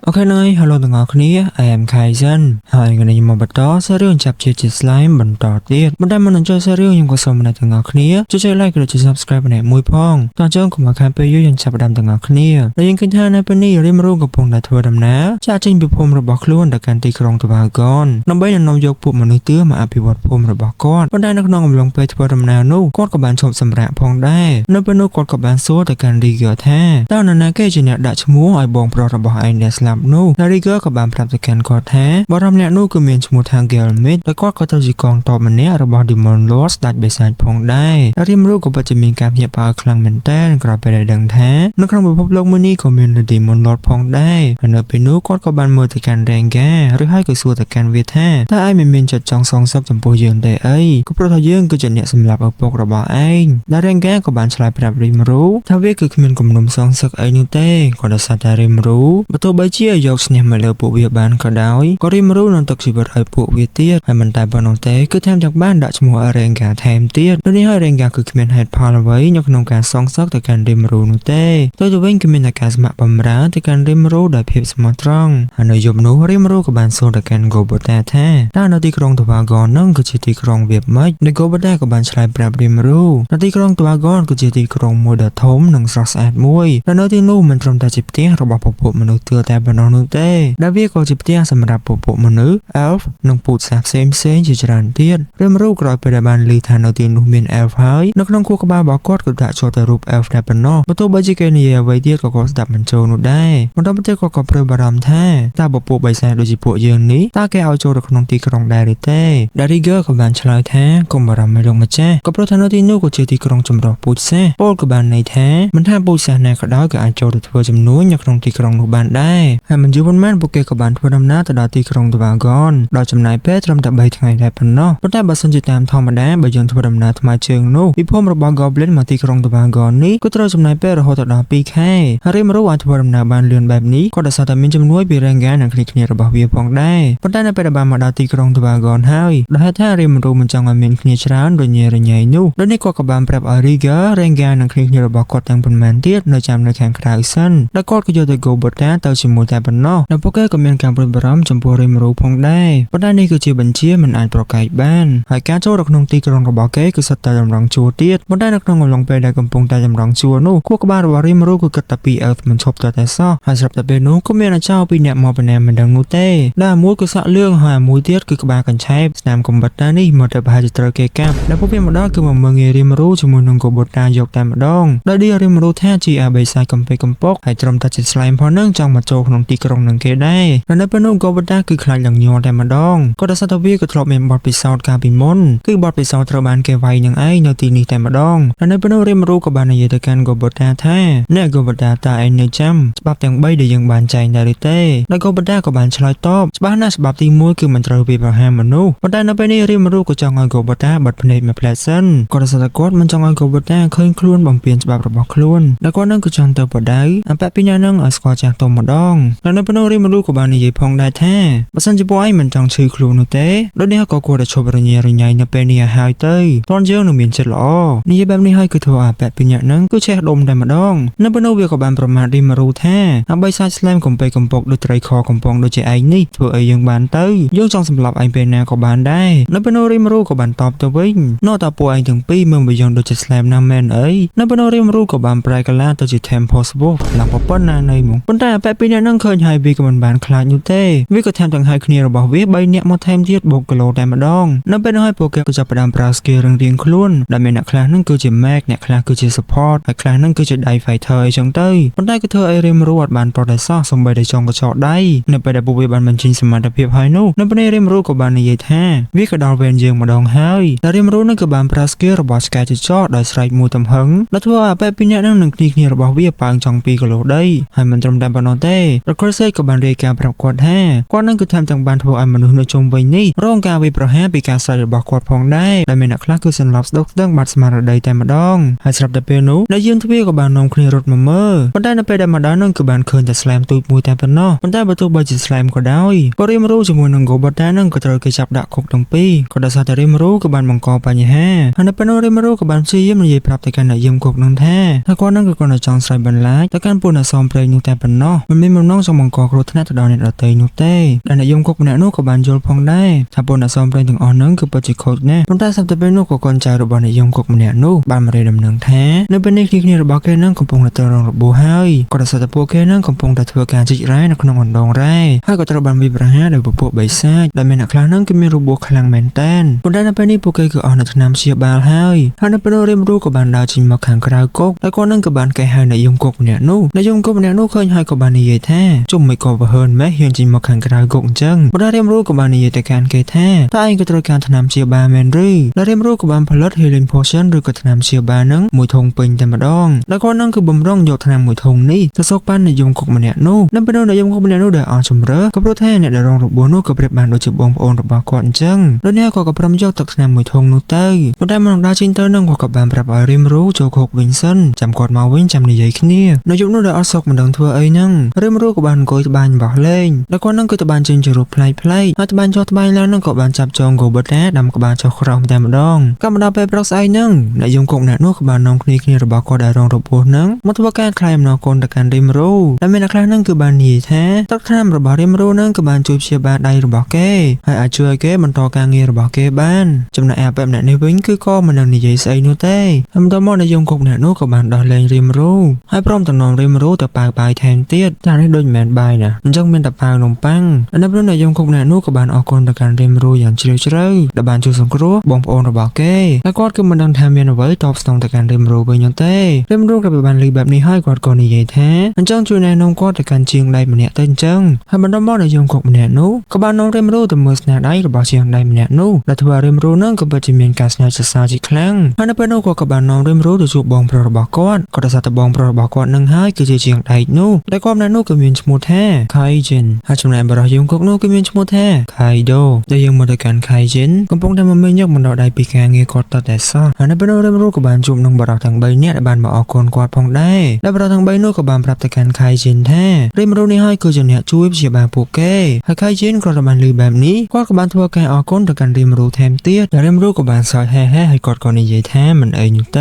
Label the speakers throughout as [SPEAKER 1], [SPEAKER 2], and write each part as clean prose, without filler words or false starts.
[SPEAKER 1] OK ហ្នឹងហើយ Hello ទាំងអស់គ្នា I am Kaizen ហើយថ្ងៃនេះខ្ញុំមកបន្តសារឿងចាប់ជាជា slime បន្តទៀតប៉ុន្តែមុននឹងចូលសារឿងខ្ញុំក៏សូមអ្នកទាំងអស់គ្នាជួយចុច like ក៏ដូចជា subscribe ម្នាក់មួយផងតោះចឹងកុំឲ្យខានពេលយូរយើងចាប់ផ្ដើមទាំងអស់គ្នាហើយយើងឃើញថានៅពេលនេះរៀមរូកំពុងតែធ្វើដំណើរចាកចេញពីភូមិរបស់ខ្លួនទៅកាន់ទីក្រុងតវ៉ាហ្គនដើម្បីនឹងនាំយកពួកមនុស្សទឿមកអភិវឌ្ឍភូមិរបស់គាត់ប៉ុន្តែនៅក្នុងអំឡុងពេលធ្វើដំណើរនោះគាត់ក៏បានឈប់សម្រាកផងដែរនៅពេលនោះគាត់ក៏បានសួរទៅកាន់ Rigger ថាតើនរណាគេជាអ្នកដាក់ឈ្មោះឲ្យបងប្រុសរបស់ឯងដែលស្លាប់នោះហើយ Rigger ក៏បានប្រាប់ទៅកាន់គាត់ថាបរិមម្នាក់នោះគឺមានឈ្មោះថា Gelmit ហើយគាត់ក៏ត្រូវជាកងទ័ពម្នាក់របស់ Demon Lord ស្ដេចបិសាចផងដែរហើយរៀមរូក៏ពិតជាមានការភ្ញាក់ផ្អើលខ្លាំងមែនទែនក្រោយពេលដែលដឹងថានៅក្នុងពិភពលោកមួយនេះក៏មាន Demon Lord ផងដែរហើយនៅពេលនោះគាត់ក៏បានមើលទៅកាន់ Renga ឬហើយក៏សួរទៅកាន់វាថាតើឯងមិនមានចិត្តចង់សងសឹកចំពោះយើងទេអីក៏ព្រោះថាយើងគឺជាអ្នកសម្លាប់ឪពុករបស់ឯងដែល Renga ក៏បានឆ្លើយប្រាប់រីមរូថាវាគឺគ្មានគំនុំសងសឹកអីនោះទេក៏ដោយសារតែរីមរូបើទោះបីជាយកឈ្នះមកលើពួកវាបានក៏ដោយក៏រីមរូនឹងទុកជីវិតឲ្យពួកវាទៀតហើយមិនតែប៉ុណ្ណោះទេគឺថែមទាំងបានដាក់ឈ្មោះឲ្យ Renga ថែមទៀតដូចនេះហើយ Renga គឺគ្មានហេតុផលអ្វីនៅក្នុងការសងសឹកទៅកាន់រីមរូនោះទេទៅទៅវិញគឺមានតែការស្ម័គ្របំរើទៅកាន់រីមរូដោយភាពស្មោះត្រង់ហើយនៅយប់នោះរីមរូក៏បានសួរទៅកាន់ Gobota ថាតើនៅទីក្រុង Twagon នឹងគឺជាទីក្រុងវាម៉េចនៅ Gobota ក៏បានឆ្លើយប្រាប់រីមរូនៅទីក្រុង Twagon គឺជាទីក្រុងមួយដ៏ធំនិងស្រស់ស្អាតមួយដែលនៅទីនោះមិនត្រឹមតែជាផ្ទះរបស់ពពួកមនុស្សទឿតែប៉ុណ្ណោះនោះទេដែលវាក៏ជាផ្ទះសម្រាប់ពពួកមនុស្ស Elf និងពូជសាសន៍ផ្សេងផ្សេងៗជាច្រើនទៀតរីមរូក្រោយពេលដែលបានឮថានៅទីនោះមាន Elf ហើយនៅក្នុងខួរក្បាលរបស់គាត់ក៏ដាក់ចូលតែរូប Elf តែប៉ុណ្ណោះបើទោះបីជាគេនិយាយអ្វីទៀតក៏គាត់ស្ដាប់មិនចូលនោះដែរបន្តមកទៀតគាត់ក៏ព្រួយបារម្ភថាតើពពួកបិសាចដូចជាពួកយើងនេះតើគេឲ្យចូលទៅក្នុងទីក្រុងដែរឬទេដែល Rigger ក៏បានឆ្លើយថាកុំបារម្ភឲ្យលោកម្ចាស់ក៏ព្រោះថានៅទីនោះក៏ជាទីក្រុងចម្រុះពូជសាសន៍ពលក៏បានន័យថាមិនថាពូជសាសន៍ណាក៏ដោយក៏អាចចូលទៅធ្វើជំនួញនៅក្នុងទីក្រុងនោះបានដែរហើយមិនយូរប៉ុន្មានពួកគេក៏បានធ្វើដំណើរទៅដល់ទីក្រុង Dwagon ដោយចំណាយពេលត្រឹមតែ3ថ្ងៃតែប៉ុណ្ណោះប៉ុន្តែបើសិនជាតាមធម្មតាបើយើងធ្វើដំណើរថ្មើរជើងនោះពីភូមិរបស់ Goblin មកទីក្រុង Dwagon នេះក៏ត្រូវចំណាយពេលរហូតដល់2ខែហើយរីមរូអាចធ្វើដំណើរបានលឿនបែបនេះក៏ដោយសារតែមានជំនួយពី Renga និងគ្នាគ្នារបស់វាផងដែរប៉ុន្តែនៅពេលដែលបានមកដល់ទីក្រុង Dwagon ហើយដោយហេតុថារីមរូមិនចង់ឲ្យមានគ្នាច្រើនរញ៉េរញ៉ៃនោះដូចនេះគាត់ក៏បានប្រាប់ឲ្យ Rigger Renga និងគ្នាគ្នារបស់គាត់ទាំងប៉ុន្មានទៀតនៅចាំនៅខាងក្រៅសិនដោយគាត់ក៏យកទៅ Gobota ទៅជាមួយតែប៉ុណ្ណោះហើយពួកគេក៏មានការព្រួយបារម្ភចំពោះរីមរូផងដែរប៉ុន្តែនេះគឺជាបញ្ជាមិនអាចប្រកែកបានហើយការចូលទៅក្នុងទីក្រុងរបស់គេគឺសុទ្ធតែតម្រង់ជួរទៀតប៉ុន្តែនៅក្នុងអំឡុងពេលដែលកំពុងតែតម្រង់ជួរនោះខួរក្បាលរបស់រីមរូគឺគិតតែពី Elf មិនឈប់ទៅតែសោះហើយស្រាប់តែពេលនោះក៏មានអាចោពីរអ្នកមកពីណាមិនដឹងនោះទេដែលមួយគឺសក់លឿងហើយមួយទៀតគឺក្បាលកញ្ឆែបស្នាមកំបិតតានេះមកទៅប្រហែលជាត្រូវគេកាប់ដែលពួកវាមកដល់គឺមកមើងងាយរីមរូជាមួយនឹងកូបូតាយកតែម្ដងដោយឌីរីមរូថាជាអាបេសាយកំពេកំពុកហើយត្រឹមតែជា slime ផងនឹងចង់មកចូលក្នុងទីក្រុងនឹងគេដែរនៅនៅពេលនោះកូបូតាគឺខ្លាចឡើងញ័រតែម្ដងក៏ដោយសារតែវាក៏ធ្លាប់មានបទពិសោធន៍កាលពីមុនគឺបទពិសោធន៍ត្រូវបានគេវាយនឹងឯងនៅទីនេះតែម្ដងនៅនៅពេលនោះរីមរូក៏បាននិយាយទៅកាន់កូបូតាថាអ្នកកូបូតាតើឯងនៅចាំច្បាប់ទាំង3ដែលយើងបានចែងដែរឬទេដោយកូបូតាក៏បានឆ្លើយតបច្បាស់ណាស់ច្បាប់ទី1គឺមិនត្រូវវាប្រហារមនុស្សប៉ុន្តែនៅពេលនេះរីមរូក៏ចង់ឲ្យកូបូតាបិទភ្នែកមួយផ្លែសិនក៏ដោយសារតែគាត់មិនចង់ឲ្យកូបូតាឃើញខ្លួនបំពេញច្បាប់របស់ខ្លួនដែលគាត់នឹងក៏ចង់ទៅបដៅអំពាក់ពីអ្នកនឹងឲ្យស្គាល់ចាស់ទុំម្ដងហើយនៅពេលនោះរីមរូក៏បាននិយាយផងដែរថាបើសិនជាពួកឯងមិនចង់ឈឺខ្លួននោះទេដូចនេះក៏គួរតែឈប់រញ៉េរញ៉ៃនៅពេលនេះឲ្យហើយទៅតនយើងនឹងមានចិត្តល្អនិយាយបែបនេះហើយគឺធ្វើឲ្យអាពាក់ពីអ្នកនឹងគឺឆេះដុំតែម្ដងនៅពេលនោះវាក៏បានប្រមាថរីមរូថាដើម្បីសាច់ស្លែមកំពេកំពុកដូចត្រីខកំប៉ុងដូចជាឯងនេះធ្វើឲ្យយើងបានទៅយើងចង់សម្លាប់ឯងពេលណាក៏បានដែរនៅពេលនោះរីមរូក៏បានតបទៅវិញណោះតើពួកឯងទាំងពីរមើលមកយើងដូចជាស្លែមណាស់មែនអីនៅពេលនោះរីមរូក៏បានប្រែកាឡាទៅជា Temple Wolf ឡើងប៉ុណ្ណានៃមកប៉ុន្តែអាពាក់ពីអ្នកនឹងឃើញហើយវាក៏មិនបានខ្លាចនោះទេវាក៏ថែមទាំងហៅគ្នារបស់វា3នាក់មកថែមទៀតបូកគីឡូតែម្ដងនៅពេលនោះហើយពួកគេក៏ចាប់ផ្ដើមប្រើ skill រៀងៗខ្លួនដែលមានអ្នកខ្លះនឹងគឺជា Mage អ្នកខ្លះគឺជា support ហើយខ្លះនឹងគឺជាដៃ fighter អីចឹងទៅប៉ុន្តែក៏ធ្វើឲ្យរៀមរូអត់បានប្រតែសោះសូម្បីតែចង់កញ្ចក់ដៃនៅពេលដែលពួកវាបានបញ្ចេញសមត្ថភាពហើយនោះនៅពេលនេះរៀមរូក៏បាននិយាយថាវាក៏ដល់វេនយើងម្ដងហើយតែរៀមរូនឹងក៏បានប្រើ skill របស់ឆ្កែចចកដោយស្រែកមួយទំហឹងដែលធ្វើឲ្យអាប៉ែពីរនាក់នឹងនឹងគ្នាគ្នារបស់វាប៉ើងចង់2គីឡូដីហើយមិនត្រឹមតែប៉ុណ្ណោះទេ Recurse ក៏បានរាយការណ៍ប្រាប់គាត់ថាគាត់នឹងគឺថែមទាំងបានធ្វើឲ្យមនុស្សនៅជុំវិញនេះរងការវាយប្រហារពីការស្រែករបស់គាត់ផងដែរដែលមានអ្នកខ្លះគឺសន្លប់ស្ដុកស្ដឹងបាត់ស្មារតីតែម្ដងហើយស្រាប់តែពេលនោះអ្នកយាមទ្វារក៏បាននាំគ្នារត់មកមើលប៉ុន្តែនៅពេលដែលមកដល់នឹងគឺបានឃើញតែ slime ទូចមួយតែប៉ុណ្ណោះប៉ុន្តែបើទោះបីជា slime ក៏ដោយក៏រៀមរូជាមួយនឹង Gobota នឹងក៏ត្រូវគេចាប់ដាក់គុកទាំងពីរក៏ដោយសារតែរៀមរូក៏បានបង្កបញ្ហាហើយនៅពេលនោះរៀមរូក៏បានព្យាយាមនិយាយប្រាប់ទៅកាន់អ្នកយាមគុកនឹងថាថាគាត់នឹងក៏គាត់ចង់ស្រែកបន្លាចទៅកាន់ពួកអ្នកសំព្រេងនោះតែប៉ុណ្ណោះមិនមានបំណង ងចង់បង្កគ្រោះថ្នាក់ទៅដល់អ្នកដទៃនោះទេដែលអ្នកយមគុកម្នាក់នោះក៏បានយល់ផងដែរថាពួកអ្នកសំព្រេងទាំងអស់ហ្នឹងគឺពិតជាខូចណាស់ប៉ុន្តែសប្តាហ៍ពេលនោះក៏កូនចៅរបស់អ្នកយមគុកម្នាក់នោះបានមករៀបដំណឹងថានៅពេលនេះគ្នារបស់គេនឹងកំពុងតែត្រូវរងរបួសហើយក៏ដោយសារតែពួកគេនឹងកំពុងតែធ្វើការជីករ៉ែនៅក្នុងអណ្ដូងរ៉ែហើយក៏ត្រូវបានវាយប្រហារដោយពពួកបិសាចដែលមានអ្នកខ្លះនឹងគឺមានរបួសខ្លាំងមែនទែនប៉ុន្តែនៅពេលនេះពួកគេគឺអស់នៅថ្នាំព្យាបាលហើយហើយនៅពេលនោះរៀមរូក៏បានដើរចេញមកខាងក្រៅគុកហើយគាត់នឹងក៏បានកេះហៅអ្នកយមគុកម្នាក់នោះអ្នកយមគុកម្នាក់នោះឃើញហើយក៏បាននិយាយថាជុំមិនក៏ប្រហើនម៉េះហ៊ានចេញមកខាងក្រៅគុកអញ្ចឹងប៉ុន្តែរៀមរូក៏បាននិយាយទៅកាន់គេថាតើឯងក៏ត្រូវការថ្នាំព្យាបាលមែនឬដែលរៀមរូក៏បានផលិត healing potion ឬក៏ថ្នាំព្យាបាលនឹងមួយធុងពេញតែម្ដងដែលគាត់នឹងគឺបំរុងយកថ្នាំមួយធុងនេះទៅសូកប៉ាន់អ្នកយមគុកម្នាក់នោះនៅពេលនោះអ្នកយមគុកម្នាក់នោះដែលអស់ជំរឿក៏ព្រោះថាអ្នកដែលរងរបួសនោះក៏ប្រៀបបានដូចជាបងប្អូនរបស់គាត់អញ្ចឹងដូច្នេះគាត់ក៏ព្រមយកទឹកថ្នាំមួយធុងនោះទៅប៉ុន្តែមុននឹងដើរចេញទៅនឹងគាត់ក៏បានប្រាប់ឲ្យរៀមរូចូលគុកវិញសិនចាំគាត់មកវិញចាំនិយាយគ្នានៅយប់នោះដែលអត់សុកមិនដឹងធ្វើអីហ្នឹងរៀមរូក៏បានអង្គុយត្បាញរបស់លេងដែលគាត់នឹងគឺត្បាញចេញជារូបប្លែកប្លែកហើយត្បាញចុះត្បាញឡើងនឹងក៏បានចាប់ចងកូបតាដាំក្បាលចុះក្រោមតែម្ដងក៏មកដល់ពេលព្រឹកស្អែកហ្នឹងអ្នកយមគុកម្នាក់នោះក៏បាននាំគ្នាគ្នារបស់គាត់ដែលរងរបួសហ្នឹងមកធ្វើការថ្លែងអំណរគុណទៅកាន់រៀមរូដែលមានអ្នកខ្លះហ្នឹងគឺបាននិយាយថាទឹកថ្នាំរបស់រៀមរូហ្នឹងក៏បានជួយព្យាបាលដៃរបស់គេហើយអាចជួយឲ្យគេបន្តការងាររបស់គេបានចំណែកអាបែបម្នាក់នេះវិញគឺក៏មិននឹងនិយាយស្អីនោះទេហើយបន្តមកអ្នកយមគុកម្នាក់នោះក៏បានដោះលែងរៀមរូហើយព្រមទាំងនាំរៀមរូទៅប៉ាវបាយថែមទៀតតែនេះដូចមិនមែនបាយណាអញ្ចឹងមានតែប៉ាវនំប៉័ងនៅពេលអ្នកយមគុកម្នាក់នោះក៏បានអរគុណទៅកាន់រៀមរូយ៉ាងជ្រាលជ្រៅដែលបានជួយសង្គ្រោះបងប្អូនរបស់គេតែគាត់គឺមិនដឹងថាមានអ្វីតបស្នងទៅកាន់រៀមរូវិញនោះទេរៀមរូក៏បានឮបែបនេះហើយគាត់ក៏និយាយថាអញ្ចឹងជួយណែនាំគាត់ទៅកាន់ជាងដៃម្នាក់ទៅអញ្ចឹងហើយបន្តមកអ្នកយមគុកម្នាក់នោះក៏បាននាំរៀមរូទៅមើលស្នាដៃរបស់ជាងដៃម្នាក់នោះដែលធ្វើឲ្យរៀមរូនឹងក៏ពិតជាមានការស្ងើចសរសើរជាខ្លាំងហើយនៅពេលនោះគាត់ក៏បាននាំរៀមរូទៅជួបបងប្រុសរបស់គាត់ក៏ដោយសារតែបងប្រុសរបស់គាត់នឹងហើយគឺជាជាងដៃនោះដែលគាត់ម្នាក់នោះក៏មានឈ្មោះថា Kaijin ហើយចំណែកបរិះយមគុកនោះគឺមានឈ្មោះថា Kaido ដែលយើងមកទៅកាន់ Kaijin កំពុងតែមមាញឹកបណ្ដោះដៃពីការងារគាត់តតែសោះហើយនៅពេលនោះរៀមរូក៏បានជួបនឹងបរិះទាំង3នាក់ដែលបានមកអរគុណគាត់ផងដែរដែលបរិះទាំង3នោះក៏បានប្រាប់ទៅកាន់ Kaijin ថារៀមរូនេះហើយគឺជាអ្នកជួយព្យាបាលពួកគេហើយ Kaijin ក៏បានឮបែបនេះគាត់ក៏បានធ្វើការអរគុណទៅកាន់រៀមរូថែមទៀតដែលរៀមរូក៏បានសើចហេហេហើយគាត់ក៏និយាយថាមិនអីនោះទេ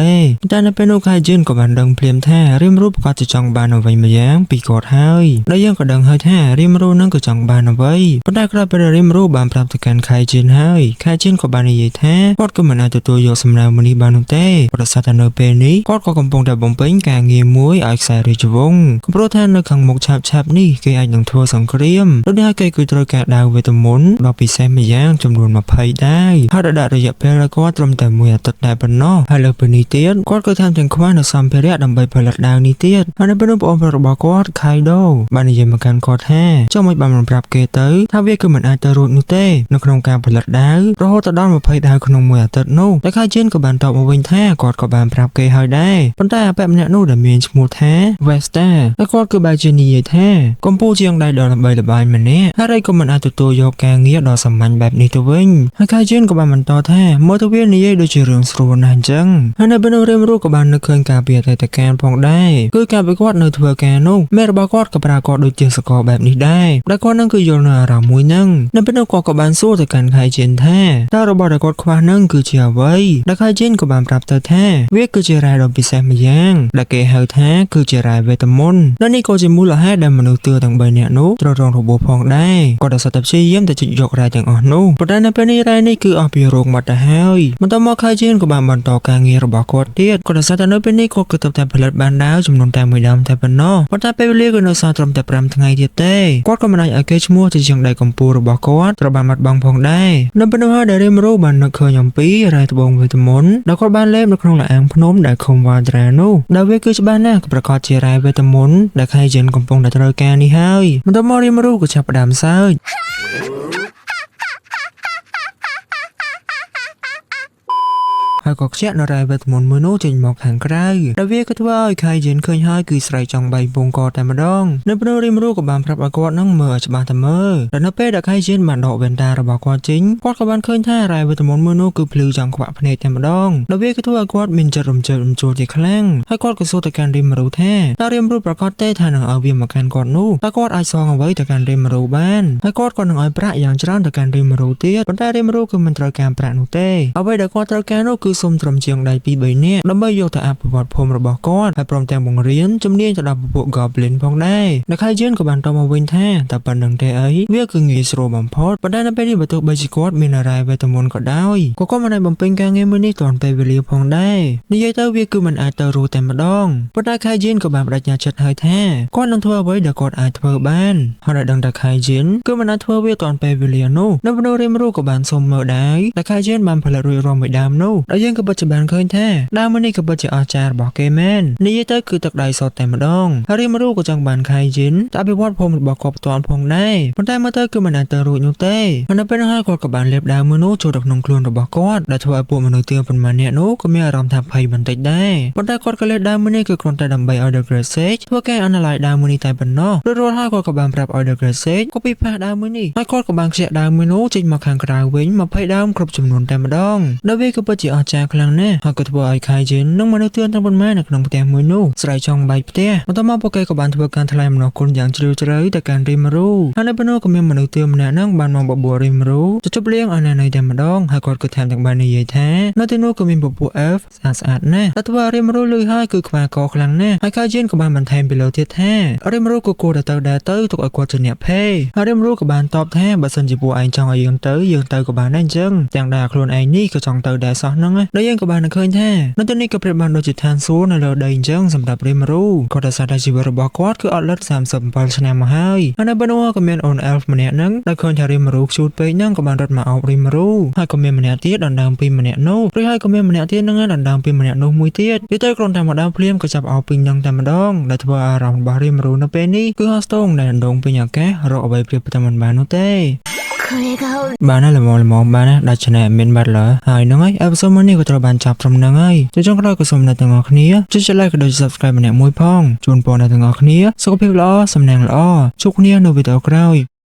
[SPEAKER 1] តែនៅពេលនោះ Kaijin ក៏បានដឹងភ្លាមថារៀមរូប្រកាសជាចង់បានអ្វីម្យ៉ាងពីគាត់ហើយដែលយើងក៏ដឹងហើយថារៀមរូនឹងក៏ចង់បានអ្វីប៉ុន្តែក្រោយពេលរៀមរូបានប្រាប់ទៅកាន់ Kaijin ហើយ Kaijin ក៏បាននិយាយថាគាត់ក៏មិនអាចទទួលយកសំណើមួយនេះបាននោះទេព្រោះសារតែនៅពេលនេះគាត់ក៏កំពុងតែបំពេញការងារមួយឲ្យខ្សែរាជវង្សព្រោះថានៅខាងមុខឆាប់ៗនេះគេអាចនឹងធ្វើសង្គ្រាមដូច្នេះហើយគេគឺត្រូវការដាវវេទមន្តដ៏ពិសេសម្យ៉ាងចំនួន20ដាវហើយដាក់រយៈពេលឲ្យគាត់ត្រឹមតែមួយអាទិត្យតែប៉ុណ្ណោះហើយលើពីនេះទៀតគាត់ក៏ថែមទាំងខ្វះនៅសម្ភារៈដើម្បីផលិតដាវនេះទៀតហើយនៅពេលនោះបងប្រុសរបស់គាត់ Kaido បាននិយាយមកកាន់គាត់ថាចុះមិនបានប្រាប់គេទៅថាវាគឺមិនអាចទៅរួចនោះទេនៅក្នុងការផលិតដាវរហូតដល់20ដាវក្នុងមួយអាទិត្យនោះតែ Kaijin ក៏បានតបមកវិញថាគាត់ក៏បានប្រាប់គេហើយដែរប៉ុន្តែអាប៉ែម្នាក់នោះដែលមានឈ្មោះថា Vesta តែគាត់គឺបែរជានិយាយថាកំពូលជាងដៃដ៏ល្បីល្បាញម្នាក់ហើយក៏មិនអាចទទួលយកការងារដ៏សាមញ្ញបែបនេះទៅវិញហើយ Kaijin ក៏បានបន្តថាមើលទៅវានិយាយដូចជារឿងស្រួលណាស់អញ្ចឹងហើយនៅពេលនោះរៀមរូក៏បាននឹកឃើញការពីអតីតកាលផងដែរគឺការពីគាត់នៅធ្វើការនោះមេរបស់គាត់ក៏ប្រើគាត់ដូចជាសកលបែបនេះដែរដែលគាត់នឹងគឺយល់នៅអារម្មណ៍មួយហ្នឹងនៅពេលនោះគាត់ក៏បានសួរទៅកាន់ Kaijin ថាតើរបស់ដែលគាត់ខ្វះនឹងគឺជាអ្វីដែល Kaijin ក៏បានប្រាប់ទៅថាវាគឺជារ៉ែដ៏ពិសេសម្យ៉ាងដែលគេហៅថាគឺជារ៉ែវេទមន្តដែលនេះក៏ជាមូលហេតុដែលមនុស្សទឿទាំង3នាក់នោះត្រូវរងរបួសផងដែរគាត់ដល់សត្វតែព្យាយាមទៅជីកយករ៉ែទាំងអស់នោះប៉ុន្តែនៅពេលនេះរ៉ែនេះគឺអស់ពីរោងបាត់ទៅហើយបន្តមក Kaijin ក៏បានបន្តការងាររបស់គាត់ទៀតគាត់ដល់សត្វតែនៅពេលនេះគាត់គឺទៅតែផលិតបានដាវចំនួនតែមួយដើមតែប៉ុណ្ណោះប៉ុន្តែពេលវេលាក៏នៅសល់ត្រឹមតែ5ថ្ងៃទៀតទេគាត់ក៏មិនអាចឲ្យគេឈ្មោះជាជាងដៃកំពូលរបស់គាត់ត្រូវបានបាត់បង់ផងដែរនៅពេលនោះហើយដែលរៀមរូបាននឹកឃើញអំពីរ៉ែត្បូងវេទមន្តដែលគាត់បានលេបនៅក្នុងលាងភ្នំដែលឃុំវ៉ាត្រានោះដែលវាគឺច្បាស់ណាស់ប្រកាសជារ៉ែវេទមន្តដែល Kaijin កំពុងតែត្រូវការនេះហើយបន្តមករៀមរូក៏ចាប់ផ្ដើមសើច ហើយក៏ខ្ជាក់នៅរ៉ែវេទមន្តមួយនោះចេញមកខាងក្រៅដែលវាក៏ធ្វើឲ្យ Kaijin ឃើញហើយគឺស្រែកចង់បែកពងកតែម្ដងនៅពេលរៀមរូក៏បានប្រាប់ឲ្យគាត់នឹងមើលឲ្យច្បាស់តែមើលដែលនៅពេលដែល Kaijin បានដកវ៉ែនតារបស់គាត់ចេញគាត់ក៏បានឃើញថារ៉ែវេទមន្តមួយនោះគឺភ្លឺចង់ខ្វាក់ភ្នែកតែម្ដងដែលវាក៏ធ្វើឲ្យគាត់មានចិត្តរំជើបរំជួលជាខ្លាំងហើយគាត់ក៏សួរទៅកាន់រៀមរូថាតើរៀមរូប្រកាសទេថានឹងឲ្យវាមកកាន់គាត់នោះតើគាត់អាចសងអ្វីទៅកាន់រៀមរូបានហើយគាត់ក៏នឹងឲ្យប្រាក់យ៉ាងច្រើនទៅកាន់រៀមរូទៀតប៉ុន្តែរៀមរូគឺមិនត្រូវការប្រាក់នោះទេអ្វីដែលគាត់ត្រូវការនោះគឺ សុំត្រឹមជាងដៃពីរបីនាក់ដើម្បីយកទៅអភិវឌ្ឍភូមិរបស់គាត់ហើយព្រមទាំងបង្រៀនជំនាញទៅដល់ពពួក Goblin ផងដែរនៅខៃជឿនក៏បានតបមកវិញថាតែប៉ុណ្្នឹងទេអីវាគឺងាយស្រួលបំផុតប៉ុន្តែនៅពេលនេះបើទោះបីជាគាត់មានរ៉ាយវេទមន្តក៏ដោយក៏គាត់មិនអាចបំពេញការងារមួយនេះទាន់ពេលវេលាផងដែរនិយាយទៅវាគឺមិនអាចទៅរួចតែម្ដងប៉ុន្តែខៃជឿនក៏បានបដិញ្ញាចិត្តហើយថាគាត់នឹងធ្វើអ្វីដែលគាត់អាចធ្វើបានហើយដល់ដឹងថាខៃជឿនគឺមិនអាចធ្វើវាទាន់ពេលវេលានោះនៅមនុស្សរៀមរូក៏បានសុំមើលដែរតែខៃជឿនបានផលិតរួចរាល់មួយដើមនោះដល់យើងក៏ពិតជាបានឃើញថាដើមមួយនេះក៏ពិតជាអស្ចារ្យរបស់គេមែននិយាយទៅគឺទឹកដៃសុទ្ធតែម្ដងហើយរៀមរូក៏ចង់បានខៃជិនទៅអភិវឌ្ឍភូមិរបស់គាត់ផ្ទាល់ផងដែរប៉ុន្តែមើលទៅគឺមិនអាចទៅរួចនោះទេហើយនៅពេលនោះហើយគាត់ក៏បានលេបដើមមួយនោះចូលទៅក្នុងខ្លួនរបស់គាត់ដែលធ្វើឲ្យពួកមនុស្សទាប៉ុន្មាននាក់នោះក៏មានអារម្មណ៍ថាភ័យបន្តិចដែរប៉ុន្តែគាត់ក៏លេបដើមមួយនេះគឺគ្រាន់តែដើម្បីឲ្យ The Great Sage ធ្វើការ analyze ដើមមួយនេះតែប៉ុណ្ណោះរួចរាល់ហើយគាត់ក៏បានប្រាប់ឲ្យ The Great Sage ក៏ពីផាសដើមមួយនេះហើយគាត់ក៏បានខ្ជាក់ដើមមួយនោះចេញមកខាងក្រៅវិញ20ដើមគ្រប់ចំនួនតែម្ដងដែលវាក៏ពិតជាអស្ចារ្យខ្លាំងណាស់ហើយក៏ធ្វើឲ្យខៃជិននិងមនុស្សទាទាំងប៉ុន្មាននៅក្នុងផ្ទះមួយនោះស្រែកចង់បែកផ្ទះបន្ទាប់មកពួកគេក៏បានធ្វើការថ្លែងអំណរគុណយ៉ាងជ្រាលជ្រៅទៅកាន់រីមរូហើយនៅពេលនោះក៏មានមនុស្សទាម្នាក់ហ្នឹងបានមកបបួលរីមរូទៅជប់លៀងឲ្យនៅតែម្ដងហើយគាត់ក៏ថែមទាំងបាននិយាយថានៅទីនោះក៏មានពពួក elf ស្អាតស្អាតណាស់តែធ្វើឲ្យរីមរូលឺហើយគឺខ្វះកខ្លាំងណាស់ហើយខៃជិនក៏បានបន្ថែមពីលើទៀតថារីមរូក៏គួរតែទៅដែរទៅទុកឲ្យគាត់ជាអ្នកភេហើយរីមរូក៏បានតបថាបើសិនជាពួកឯងចង់ឲ្យយើងទៅយើងទៅក៏បានដែរអញ្ចឹងទាំងដែលខ្លួនឯងនេះក៏ចង់ទៅដែរសោះហ្នឹងដែលយើងក៏បាននឹងឃើញថានៅទីនេះក៏ប្រៀបបានដូចជាឋានសួគ៌នៅលើដីអញ្ចឹងសម្រាប់រីមរូគាត់ដោយសារតែជីវិតរបស់គាត់គឺអត់លិត37ឆ្នាំមកហើយហើយនៅពេលនោះក៏មានអូន elf ម្នាក់ហ្នឹងដែលឃើញថារីមរូខ្ជូតពេកហ្នឹងក៏បានរត់មកអោបរីមរូហើយក៏មានម្នាក់ទៀតដណ្ដើមពីម្នាក់នោះរួចហើយក៏មានម្នាក់ទៀតហ្នឹងដណ្ដើមពីម្នាក់នោះមួយទៀតវាទៅគ្រាន់តែមកដើមភ្លាមក៏ចាប់អោបពេញហ្នឹងតែម្ដងដែលធ្វើឲ្យអារម្មណ៍របស់រីមរូនៅពេលនេះគឺហោះស្ទងដែលដណ្ដងពេញអាកាសរកអ្វីប្រៀបផ្ទឹមមិនបាននោះទេ
[SPEAKER 2] これが
[SPEAKER 1] បានហើយល្មមល្មមបានណាដាច់ឆ្នែមានបាត់លើហើយហ្នឹងហើយ episode មួយនេះក៏ត្រូវបានចាប់ត្រឹមហ្នឹងហើយចុចចុងក្រោយក៏សូមអ្នកទាំងអស់គ្នាចុច like ក៏ដូច subscribe ម្នាក់មួយផងជូនពរអ្នកទាំងអស់គ្នាសុខភាពល្អសំណាងល្អជួបគ្នានៅវីដេអូក្រោយ។